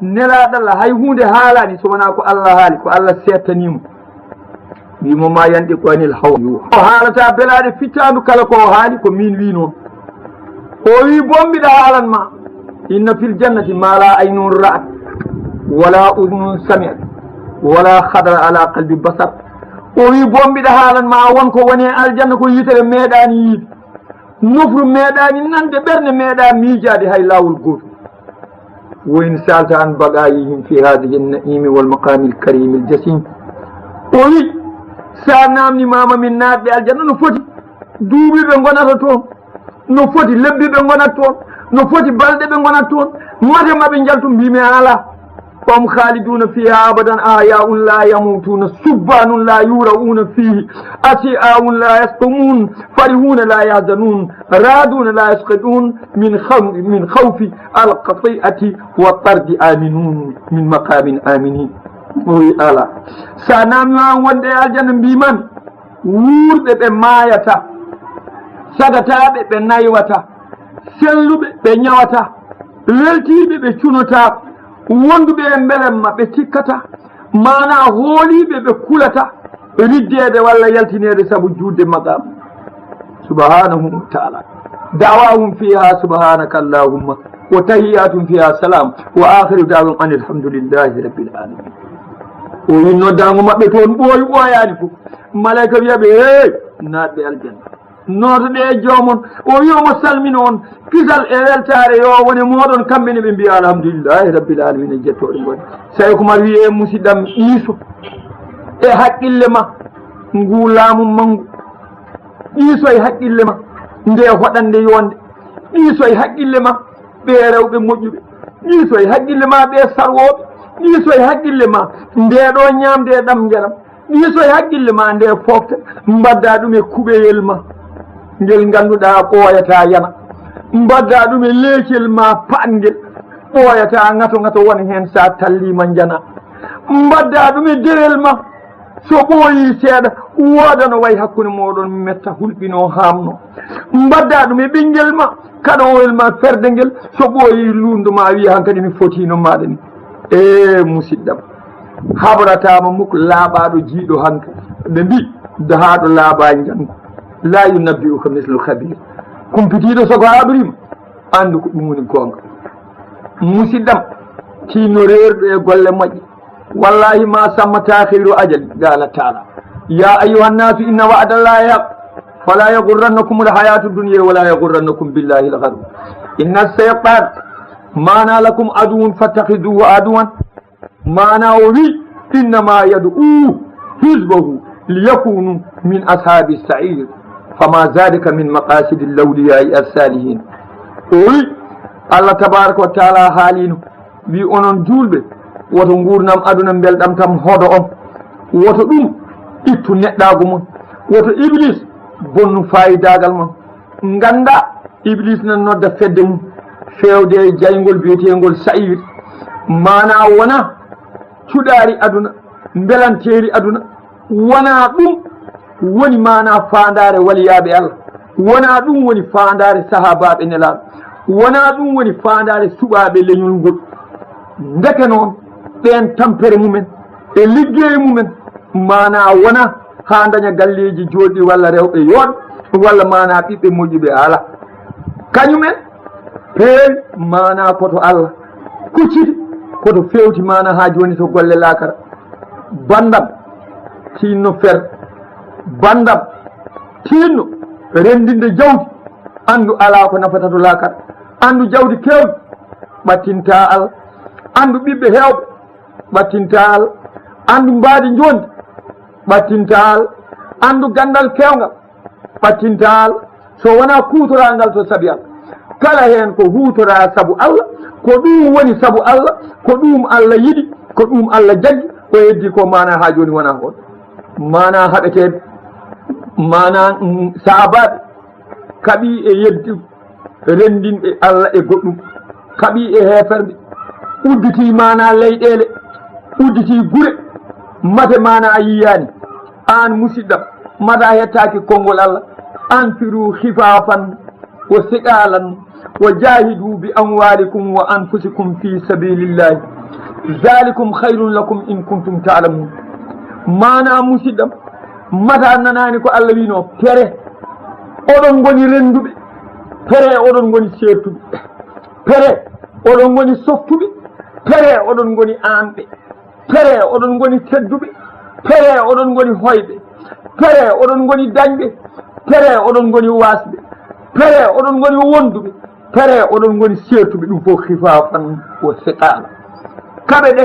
Nelaɗo Allah hay hunde haalani so wona ko Allah haali, ko Allah settanimo. Wimo ma yantiqu anil hawa. O haalata belaɗe fittandu kala ko o haali ko min wi noon. O wi bo mbiɗa haalan ma, inna fil jannati ma la aynun ra'at, wala udunun sami'at, wala khadara ala qalbi basar. O wi bo mbiɗa haalan ma won ko woni e aljanna ko yitere meeɗani yiide, nofru meeɗani nande, ɓernde meeɗa miijaade hay laawol gooto. Wa in sa'alta an baqa'ihim fi hadhihi an-na'imi wal maqamil karimil jasim. O wi, sa namnimama min naatɓe aljanna no foti duuɓi ɓe ngonata toon, no foti lebbi ɓe ngonata toon, no foti balɗe ɓe ngonata toon, mate maɓe njaltu, mbimi ala. Hum khaliduna fiha abadan, ahya'un la yamutuna, subbanun la yura'una fihi, ashi'a'un la yasqumun, farihuna la yahzanun, raduna la yasqitun, min khawfi, min khawfi al-qati'ati wa tardi aminun, min maqamin aminin. O wi ala. Sa namnima wonde e aljanna mbiman, wuurɓe ɓe maayata, sagataaɓe ɓe naywata, selluɓe ɓe ñawata, weltiiɓe ɓe cunota, wonduɓe e mbelemma ɓe tikkata, mana hooliiɓe ɓe kulata, riddeede walla yaltineede sabu juutde maqaam. Subhanahu wa ta'ala. Da'wahum fiha subhanaka allahumma wa tahiyyatuhum fiha salam wa akhiru da'wahum anil hamdulillahi rabbil alamin. O wi noddaango maɓɓe toon ɓooyi ɓooyaani fof. Malayka wiya ɓe, hey, naatɓe aljanna. Nootoɗe e joomon. O wi omo salmina on. Kisal e weltaare yo wone mooɗon, kamɓe ne ɓe mbiya alhamdulillahi rabbil alamin, e jettooɗe ngoni. Sayo Kumar wi e musidɗam, iiso e haqqille ma ngu laamu manngu. Iiso e haqqille ma nde hoɗande yonde. Iiso e haqqille ma ɓe rewɓe moƴƴuɓe. Iiso e haqqille ma ɓe sarwooɓe. Iiso e haqqille ma nde ɗo ñaamde e ɗam ngelam. Iiso e haqqille ma nde foofte, mbadda ɗum e kuɓeyel ma ngel ngannduɗaa ɓooyata yana. Mbadda ɗum e leecel ma paɗngel ɓooyata ŋato ŋato won heen, sa tallima njana. Mbadda ɗum e dewel ma, so ɓooyi seeɗa, wooda no wayi hakkunde mooɗon metta, hulɓino, haamno. Mbadda ɗum e ɓinngel ma, kaɗowel ma ferde ngel, so ɓooyi luundo ma wiya hankadi mi foti no maɗa ni. E musidɗam, haɓratama muk laaɓaɗo jiiɗo hanka. Ɓe mbi, dahaaɗo laaɓa njanko. La yunabbi'uka mislul khabir. Kumpitiiɗo so ko haɓrima, anndu ko ɗum woni goonga. Musidɗam, tinno reerɗo e golle moƴƴe. Wallahi ma samma taakhiru ajal. Qala ta'ala, ya ayyuhan nasu inna wa'dallahi haq, fala yaghurrannakum alhayatu dunya wala yaghurrannakum billahi algharur. Inna shaytan mana lakum aduwwun fattakhidhuhu aduwwan. Mana o wi, innama yad'u hizbahu liyakunu min ashabi sa'ir, fama dhalika min maqasidi al-awliyai as-salihin. O wi, Allah tabaraka wa taala haalino, wi, onon juulɓe, woto nguurndam aduna mbelɗam tam hodo on, woto ɗum ittu neɗɗaagu mon, woto Iblis bonnu faayidagal mon. Ngannda, Iblis nan nodda fedde mum feewde e jayngol biyeteengol Sa'ir, maanaa wona cuɗaari aduna, mbelanteeri aduna, wona ɗum woni maanaa faandaare waliyaaɓe Allah, wona ɗum woni faandaare sahaabaaɓe Nelaaɗo, wona ɗum woni faandaare suɓaaɓe leñol ngol. Ndeke noon, ɓeen tampere mumen e liggey mumen, maanaa wona haa ndaña galleeji jooɗɗi walla rewɓe yooɗ walla maanaa ɓiɓɓe moƴƴuɓe ala. Kañumen peewi maanaa koto Allah kucciti, koto feewti maanaa haa jooni to golle laakara. Banndam, tinno fer, banndam, tinno renndinde jawdi, anndu alaa ko nafata to laakara, anndu jawdi keewdi, ɓattinta Allah, anndu ɓiɓɓe heewɓe, ɓattinta Allah, anndu mbaadi njondi, ɓattinta Allah, anndu ganndal keewngal, ɓattinta Allah, so wonaa kuutoraa ngal to sabi Allah. Kala heen ko huutoraa sabu Allah, ko ɗum woni sabu Allah, ko ɗum Allah yiɗi, ko ɗum Allah jaggi, ko heddi ko maanaa haa jooni wonaa hoon. Maanaa haɓeteeɓe, maanaa, mm, saabaaɓe, kaɓii e yeddi renndinɓe Allah e goɗɗum, kaɓii e heeferɓe, udditii maanaa leyɗeele, udditii gure, mate maanaa yiyaani. Aan musidɗam, mata hettaaki konngol Allah, anfiru khifafan wa thiqalan wa jahidu bi amwalikum wa anfusikum fi sabilillahi, dhalikum khairun lakum in kuntum ta'lamun. Maana musidɗam, mata nanaani ko Allah wiino, pere oɗon ngoni rennduɓe, pere oɗon ngoni seertuɓe, pere oɗon ngoni softuɓe, pere oɗon ngoni aanɓe, pere oɗon ngoni tedduɓe, pere oɗon ngoni hoyɓe, pere oɗon ngoni dañɓe, pere oɗon ngoni waasɓe, pere oɗon ngoni wonduɓe, pere oɗon ngoni seertuɓe, ɗum fof khifafan wa thiqala. Kaɓe ɗe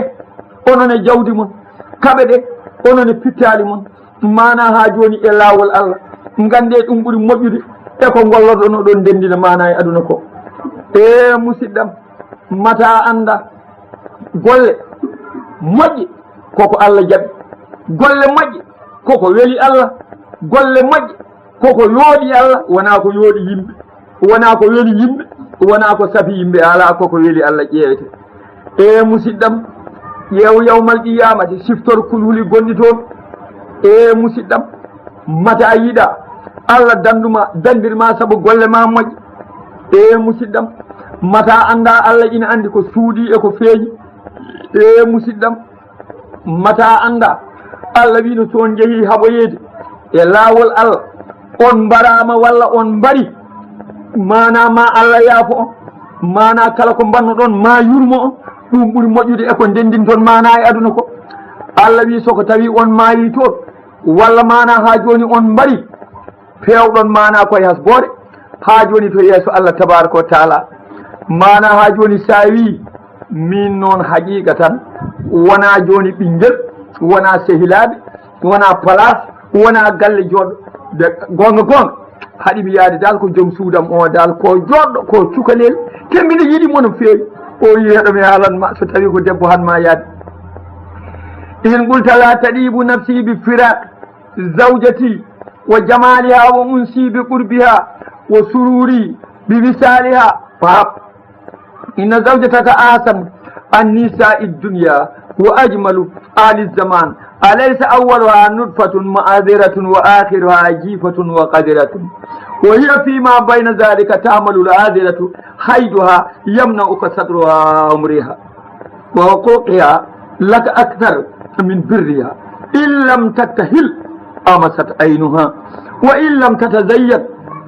onon e jawdi mon, kaɓe ɗe onon e pittaali mon, maana haa jooni e laawol Allah, nganndee ɗum ɓuri moƴƴude e ko ngollorɗon oɗon ndenndina maana e aduna ko. E musidɗam, mata annda golle moƴƴe koko Allah jaɓi, golle moƴƴe koko weli Allah, golle moƴƴe koko yooɗi Allah, wonaa ko yooɗi yimɓe, wonaa ko weli yimɓe, wonaa ko safi yimɓe, alaa, koko weli Allah ƴeewete. E musidɗam, ƴeew yawmal qiyamati, siftor kulhuli gonɗi toon. E musidɗam, mata yiɗa Allah danduma, dandirma sabu golle ma moƴƴe. E musidɗam, mata annda Allah ina anndi ko suuɗi e ko feeñi. E musidɗam, mata annda Allah wiino, so on njehi haɓoyeede e laawol Allah, on mbaraama walla on mbari, maana ma Allah yaafo on, maana kala ko mbannoɗon ma yurmo on, ɗum ɓuri moƴƴude e ko ndenndinton maana e aduna ko. Allah wii, so ko tawi on maayi toon, walla maana haa jooni on mbari, peewɗon maana koye hasboore, haa jooni to yeeso Allah tabaraka wa taala. Maana haa jooni, so a wii, min noon haqiqa tan, wonaa jooni ɓinngel, wonaa sehilaaɓe, wonaa palaas, wonaa galle jooɗo. De, goonga goonga, haɗi mi yaade dal ko joom suudam o dal ko jooɗɗo, ko cukalel, te mbiɗa yiɗi mo no feewi. O wii, heɗo mi haalan ma, so tawi ko debbo, han ma yaade. In qulta la tadibu nafsi bi firaq zawjati wa jamaliha wa unsi bi qurbiha wa sururi bi wisaliha, fahab. Inna zawjataka ahsan an nisa'i dunya wa ajmalu ali zaman. Alaysa awwaluha nutfatun ma'adhiratun wa akhiruha jifatun wa qadhiratun. Wa hiya fima bayna dhalika ta'malu al-adhiratu hayduha yamna'uka satruha umriha. وحقوقها لك أكثر من برها. إن لم تكتحل أمست عينها، وإن لم تتزين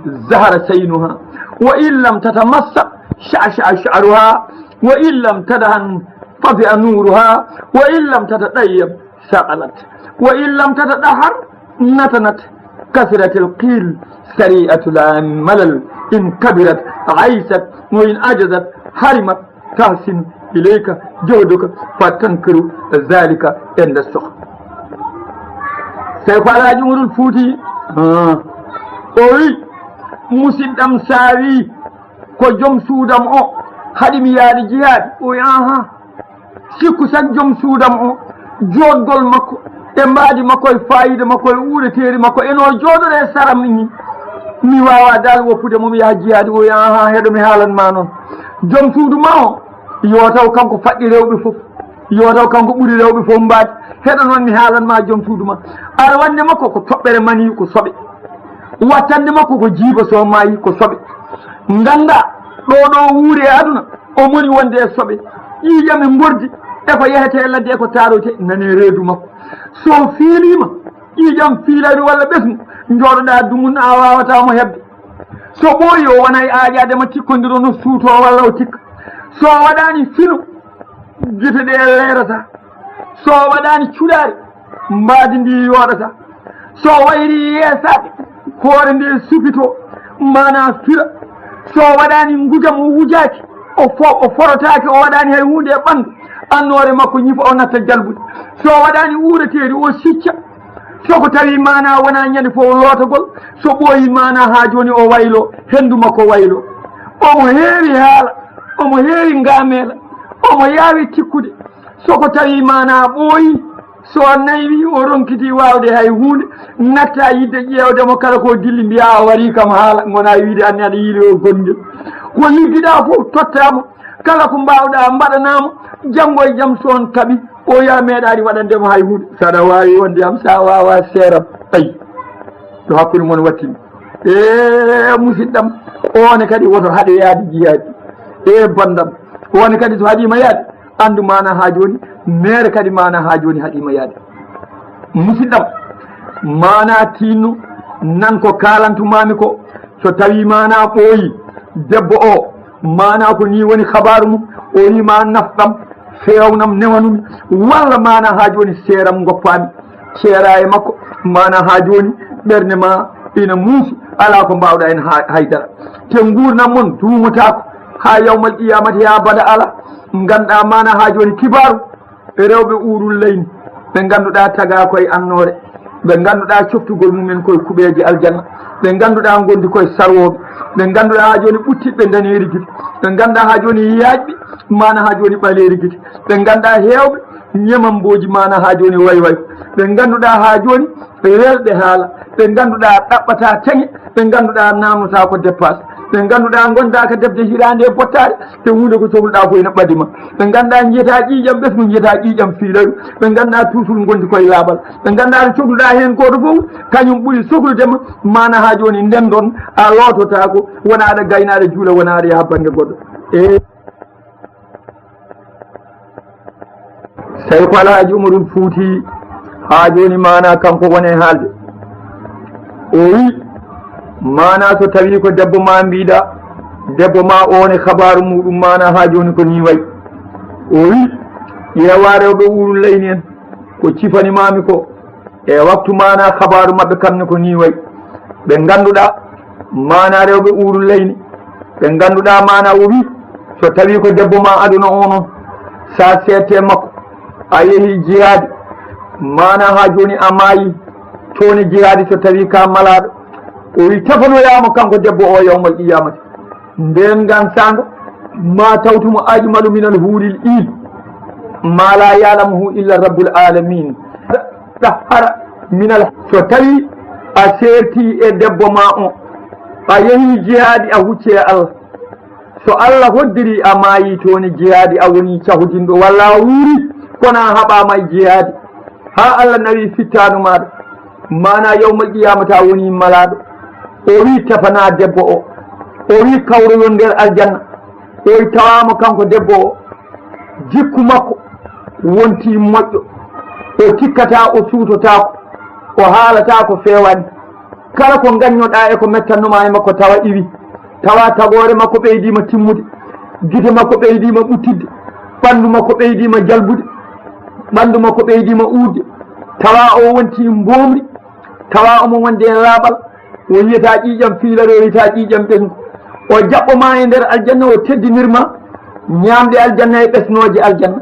زهر شينها، وإن لم تتمسك شعشع شعرها، وإن لم تدهن طفئ نورها، وإن لم تتطيب ثقلت، وإن لم تتطهر نتنت، كثرت القيل سريعة الملل، إن كبرت عيست، وإن عجزت هرمت. Tahsin ilayka jawduka fa tankiru zalika inda sukh. Seyku Alhaji Umarul Fuuti, ah, o wi, musidɗam, saawi ko joom suudam o haɗi mi yaade jihaadi. O wi, aha, sikku tan joom suudam o, joɗgol makko e mbaadi makko e faayiida makko e uureteeri makko e no jooɗoree sara ni, mi waawaa dal woppude mo mi yaha jihaadi. O wi, aha, heɗo mi haalan ma noon. Joom suudu ma o, yo taw kanko faɗɗi rewɓe fof, yo taw kanko ɓuri rewɓe fof mbaadi. Heɗo noon mi haalan ma joom suudu ma. Arwannde makko ko toɓɓere mani, ko soɓe. Wattande makko ko jiiba, so maayi ko soɓe. Ngannda, ɗo ɗo wuuri e aduna, o moni wonde e soɓe. Ƴiiƴam e mbordi, e ko yehete e ladde, e ko taaroyte, nane reedu makko. So fiiliima, ƴiiƴam fiilayru walla ɓesngu, njooɗoɗaa dumun, a waawata mo heɓde. So ɓooyi, o wonay aaƴaade ma, tikkondiro no suuto walla o tikka. So waɗaani fino, gite ɗe leerata. So waɗaani cuɗaari, mbaadi ndi yooɗata. So wayri yeesaade, hoore nde supito, maanaa fira. So waɗaani ngujam, o wujaaki, o fo-, o forotaaki, o waɗaani hay huunde e ɓanndu, annoore makko ñifa, o natta jalbude. So waɗaani uureteeri, o sicca. So ko tawi maanaa wonaa ñande fof lootagol, so ɓooyi maanaa haa jooni o waylo, henndu makko waylo. Omo heewi haala, omo heewi ngaameela, omo yaawi tikkude. So ko tawi maanaa ɓooyi, so naywi, o ronkiti waawde hay huunde, natta yidde ƴeewde mo, kala ko dilli mbiya a warii kam haala, ngona wiide anne aɗa yiili o gonngel. Ko liggiɗaa fof totta mo, kala ko mbaawɗaa mbaɗanaa mo, janngo e jam so on kaɓi, Ɓooyi a meeɗaani waɗande mo hay huunde. So aɗa waawi wonde am, so a waawaa seeram. Ayi, ɗo hakkunde mon wattini. E musidɗam, oone kadi woto haɗe yaade jihaadi. E banndam, oone kadi so haɗiima yaade, anndu maana haa jooni, meere kadi maana haa jooni haɗiima yaade. Musidɗam, maana tiinno, nan ko kaalantumaami ko. So tawii maana ɓooyi, debbo o, maana ko nii woni kabaaru mum, o wii ma nafɗam, feewnam, newanumi, walla maana haa jooni seeram ngoppaami, ceeraa e makko, maana haa jooni ɓernde ma ina muusi, alaa ko mbaawɗaa heen ha-, haydara. Te nguurndam mon duumotaako haa yawmal qiyaamati, haa bada alaa. Nganndaa maana haa jooni kibaaru, rewɓe uurul layni, ɓe ngannduɗaa tagaa koye annoore, ɓe ngannduɗaa coftugol mumen koye kuɓeeje aljanna, ɓe ngannduɗaa ngondi koye sarwooɓe, ɓe ngannduɗaa haa jooni ɓuttiɓɓe ndaneeri gite, ɓe ngannduɗaa haa jooni yaajɓe, maana haa jooni ɓaleeri gite, ɓe ngannduɗaa heewɓe ñemambooji, maana haa jooni way way, ɓe ngannduɗaa haa jooni welɓe haala, ɓe ngannduɗaa ɗaɓɓataa teŋe, ɓe ngannduɗaa naamnotaako dépasse, ɓe ngannduɗaa ngondaaka defde hiraande e bottaare, te huunde ko cohluɗaa fof ina ɓadi ma. Ɓe ngannduɗaa njiyataa ƴiiƴam ɓesngu, njiyataa ƴiiƴam fiilaru, ɓe ngannduɗaa tuusul ngondi koye laaɓal, ɓe ngannduɗaa to cohluɗaa heen gooto fof, kañum ɓuri sohlude ma, maana haa jooni ndendon, a loototaako, wona aɗa gayna, aɗa juula, wona aɗa yaha bannge goɗɗo. E Sayko Alhaji Umarul Fuuti, haa jooni maana kanko woni e haalde. O wi, maana so tawii ko debbo ma mbiɗa, debbo ma o ne kabaaru muɗum maana haa jooni ko nii wayi. O wi, ƴeewa rewɓe uurul layni en, ko cifani maami ko, e waktu maana kabaaru maɓɓe kam ne ko nii wayi. Ɓe ngannduɗaa maana rewɓe uurul layni, ɓe ngannduɗaa maana o wi, so tawii ko debbo ma aduna o noon, sa seette makko, a yehi jihaadi, maana haa jooni a maayi, tooni jihaadi so tawii ka malaaɗo. O wi tafanoyaama kanko debbo o yawmal qiyamati. Ndeen ngaan saanga, ma tawtumo ajmalu minal huuril iin, ma la ya'lamuhu illa rabbul alamin. Tahara minal, so tawi a seerti e debbo ma o, a yehi jihaadi, a hucci e Allah. So Allah hoddiri a maayi tooni jihaadi, a woni cahodinɗo, walla a wuuri, kono a haɓaama e jihaadi. Haa Allah nawi fittaandu maaɗa, maana yawmal qiyamata a woni malaaɗo. O wi tafana debbo o, o wi kawroyon nder aljanna. O wi tawaama kanko debbo o, jikku makko wonti moƴƴo, o tikkata, o suutotaako, o haalata ko feewaani. Kala ko ngaññoɗaa e ko mettannoma e makko tawa iwi, tawa tagoore makko ɓeydiima timmude, gite makko ɓeydiima ɓuttidde, ɓanndu makko ɓeydiima jalbude, ɓanndu makko ɓeydiima uurde, tawa o wonti mboomri, tawa omo wonde e laaɓal, o yiyata ƴiiƴam fiilare, o yiyata ƴiiƴam ɓesngu. O jaɓɓo ma e nder aljanna, o teddinir ma ñaamɗe aljanna e ɓesnooje aljanna.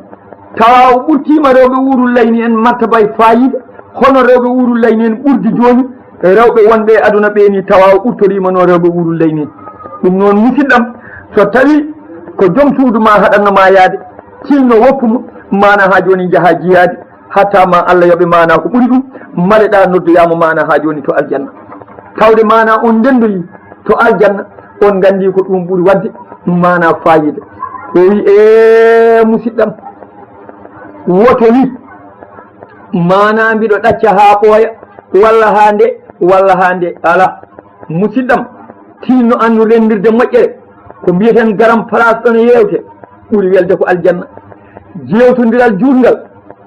Tawa o ɓurtiima rewɓe uurul layni en martaba e faayiida, hono rewɓe uurul layni en ɓurdi jooni rewɓe wonɓe e aduna ɓe ni, tawa o ɓurtoriima no rewɓe uurul layni en. Ɗum noon, musidɗam, so tawi ko joom suudu ma haɗanno ma yaade, tinno woppu mo, maana haa jooni njaha jihaadi, hatta ma Allah yoɓe maana ko ɓuri ɗum, maleɗa noddoyama maana haa jooni to aljanna. Tawde maana on ndendoyi to aljanna, on nganndi ko ɗum ɓuri waɗde maana faayiida. O wi, e musidɗam, woto wi, maana mbiɗo ɗacca haa ɓooya, walla haa nde, walla haa nde, alaa. Musidɗam, tinno anndu renndirde moƴƴere, ko mbiyeten garam place ɗon yewte, ɓuri welde ko aljanna. Jewtondiral juutngal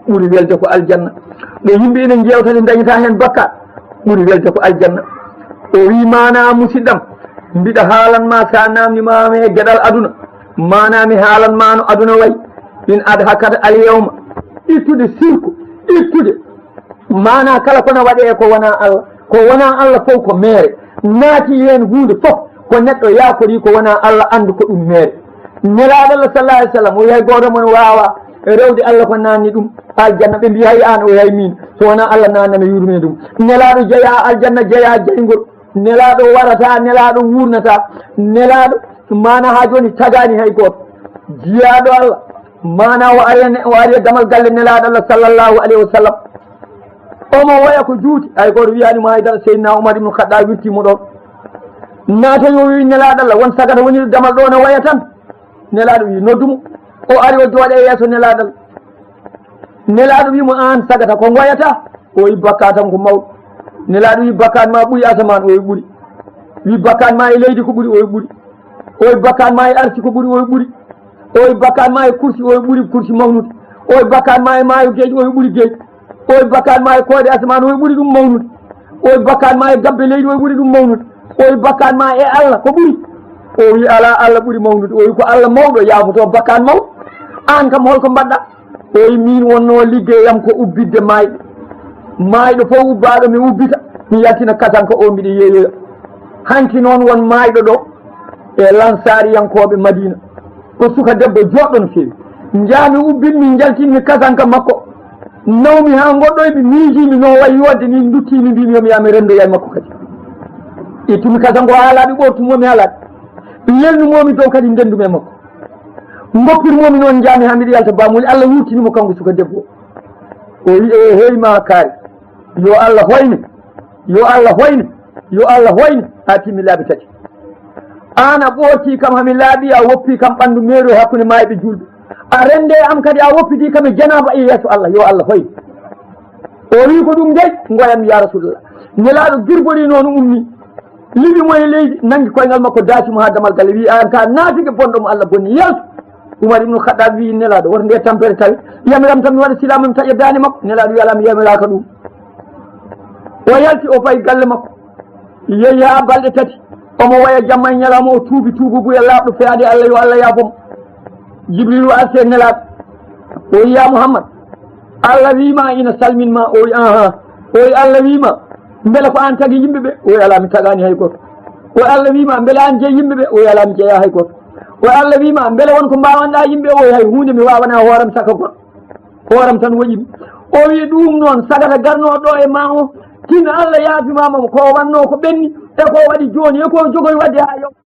ɓuri welde ko aljanna. Ɗo yimɓe ina njewta nde dañata heen bakkaat, ɓuri welde ko aljanna. O wi, maana musidɗam, mbiɗa haalan ma, sa namni ma e geɗal aduna, maana mi haalan ma no aduna wayi. In adhakat al yawma, ittude sirku, ittude maana kala ko na waɗe e ko wona Allah, ko wona Allah fof ko meere, naati heen huunde fof ko neɗɗo yaakori ko wona Allah, anndu ko ɗum meere. Nelaaɗo Allah sallallahu alaihi wasallam o yahay gooto mon waawa rewde Allah ko naanni ɗum aljanna, ɓe mbiya hay aan, o yahay miin, so wona Allah naannana yurmini ɗum. Nelaaɗo jeya aljanna, jeya jeyngol. Nelaaɗo warata, nelaaɗo wuurnata, nelaaɗo maana haa jooni tagaani hay gooto. Jiyaaɗo Allah, maana o ari, o ari e damal galle nelaaɗo Allah sallallahu alaihi wasallam. Omo woya ko juuti, hay gooto wiyaani mo haydara. Seydina Umar ibn Khattab wirti mo ɗon. Naata yo wi nelaaɗo Allah, won sagata woni damal ɗo ne woya tan. Nelaaɗo wi noddu mo. O ari o jooɗa e yeeso nelaaɗo Allah. Nelaaɗo wii mo, "Aan sagata ko ngoyata?" O wi, "Bakkaat am ko mawɗo." Nelaaɗo wi, "Bakkaat ma ɓuri asamaan?" O wi, "Ɓuri." Wi, "Bakkaat ma e leydi ko ɓuri?" O wi, "Ɓuri." O wi, "Bakkaat ma e arsi ko ɓuri?" O wi, "Ɓuri." O wi, "Bakkaat ma e kursi?" O wi, "Ɓuri kursi mawnude." O wi, "Bakkaat ma e maayo geej?" O wi, "Ɓuri geej." O wi, "Bakkaat ma e koode asamaan?" O wi, "Ɓuri ɗum mawnude." O wi, "Bakkaat ma e gabbe leydi?" O wi, "Ɓuri ɗum mawnude." O wi, "Bakkaat ma e Allah ko ɓuri?" O wi, "Alaa, Allah ɓuri mawnude." O wi, "Ko Allah mawɗo yaafoto bakkaat mawɗo. Aan kam holko mbaɗɗa?" O wi, "Miin wonnoo liggey am ko ubbitde maayɓe. Maayɗo fof ubbaaɗo mi ubbita, mi yaltina kasanka o mbiɗa yeeyoya. Hanki noon won maayɗo ɗo e Lansaariyankooɓe Madiina. Ko suka debbo jooɗɗo no feewi. Njaami ubbin mi, njaltin mi kasanka makko. Nawmi haa ngoɗɗoy mi, miijii mi no wayi yodde ni, nduttii mi, mbiimi yo mi yaha mi renndoya e makko kadi. Ittumi kasanka o haa laaɓi, ɓoortumi mo mi haa laaɓi. Lelnumoo mi dow kadi, ndenndumi e makko. Ngoppirmoo mi noon, njaami haa mbiɗa yalta baamuuli. Allah wuurtini mo kanko suka debbo o." O wi, "E hey ma kaari, yo Allah hoyne, yo Allah hoyne, yo Allah hoyne." Haa timmi laabi tati. Aan a ɓoortii kam haa mi laaɓi, a woppii kam ɓanndu meeru e hakkunde maayɓe juulɓe. A renndee am kadi, a woppidii kam e janaaba e yeeso Allah, yo Allah hoyne. O wi, "Ko ɗum dey, ngoyam ya Rasulullah." Nelaaɗo jurborii noon, ummi, liɓi mo e leydi, nanngi koyngal makko, daasi mo haa damal galle, wi, "Aan ka naafike bonɗo mo Allah bonni, yaltu." Umar ibnu Khattab wi, "Nelaaɗo, woto nde tampere tawe, yamiram tan mi waɗa silaamu mi taƴa daande makko." Nelaaɗo wi, "Alaa, mi yamiraaka ɗum." O yalti, o fayi galle makko, yehi haa balɗe tati, omo waya jamma e ñalawma, o tuubi tuubuguyel laaɓɗo feyaade Allah, yo Allah yaafo mo. Jibrilu arti e Nelaaɗo, o wi, "Ya Muhammad, Allah wii ma ina salmin ma?" O wi, "Ahan." O wi, "Allah wii ma mbele ko aan tagi yimɓe ɓe?" O wi, "Alaa, mi tagaani hay gooto." O wi, "Allah wii ma mbele aan jeyi yimɓe ɓe?" O wi, "Alaa, mi jeyaa hay gooto." O wi, "Allah wii ma mbele won ko mbaawanɗaa yimɓe?" O wi, "Hay huunde, mi waawanaa hooram saka goɗɗo. Hooram tan waɗi mi." O wi, "Ɗum noon, sagata garnoo ɗo e ma o, tin Allah yaafimaama mo ko o wannoo ko ɓenni, e ko o waɗi jooni, e ko o jogoyi waɗde haa yawma."